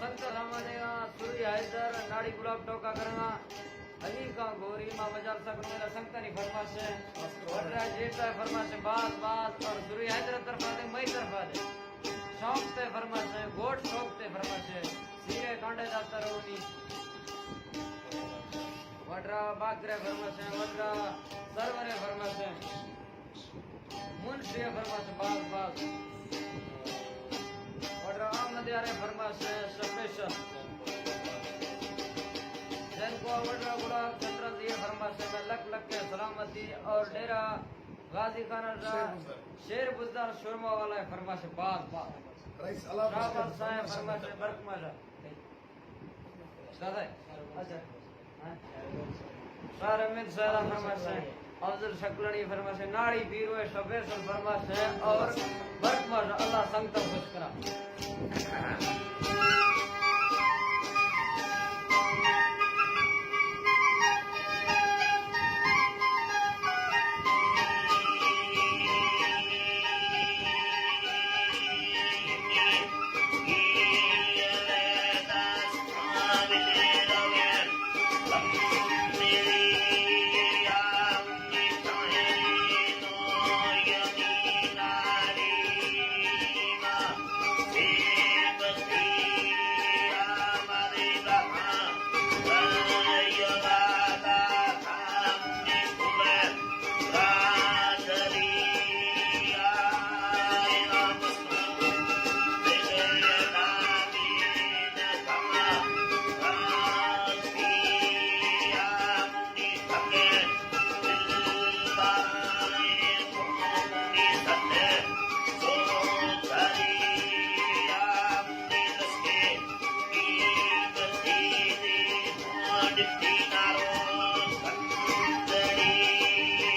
سنگت سامان دیگا، سوری حیدر، ناڑی گلاب ٹوکا کرنا۔ علی کا گوری ما مجال سک میرا سنگتانی فرمائش ہے۔ وڈرا جیتا ہے فرمائش ہے، باز باز اور سوری حیدر طرفا دے، مئی طرفا دے۔ شوق تے فرمائش ہے، گوٹ شوق تے فرمائش ہے۔ سیرے کانڈے داتا رونی۔ وڈرا باکرے فرمائش ہے، وڈرا سرورے فرمائش ہے۔ منشی فرمائش باز باز۔ وڈرا احمد یار فرمائش سپیشل۔ جن کو وڈرا گڑا چندرا دی فرمائش میں لک لک کے سلامتی اور ڈیرہ غازی خان را شیر بزدار شورما والا فرمائش باز باز۔ شاہ باز سائیں فرمائش برک ماشا۔ دادا، اچھا۔ ہاں۔ سارے من سارا فرمائش ہے۔ افضل شکلانی فرمائش ہے۔ ناڑی پیرو ہے، شبیر سن فرمائش ہے۔ اور برک مار اللہ سنگت خوش کرا۔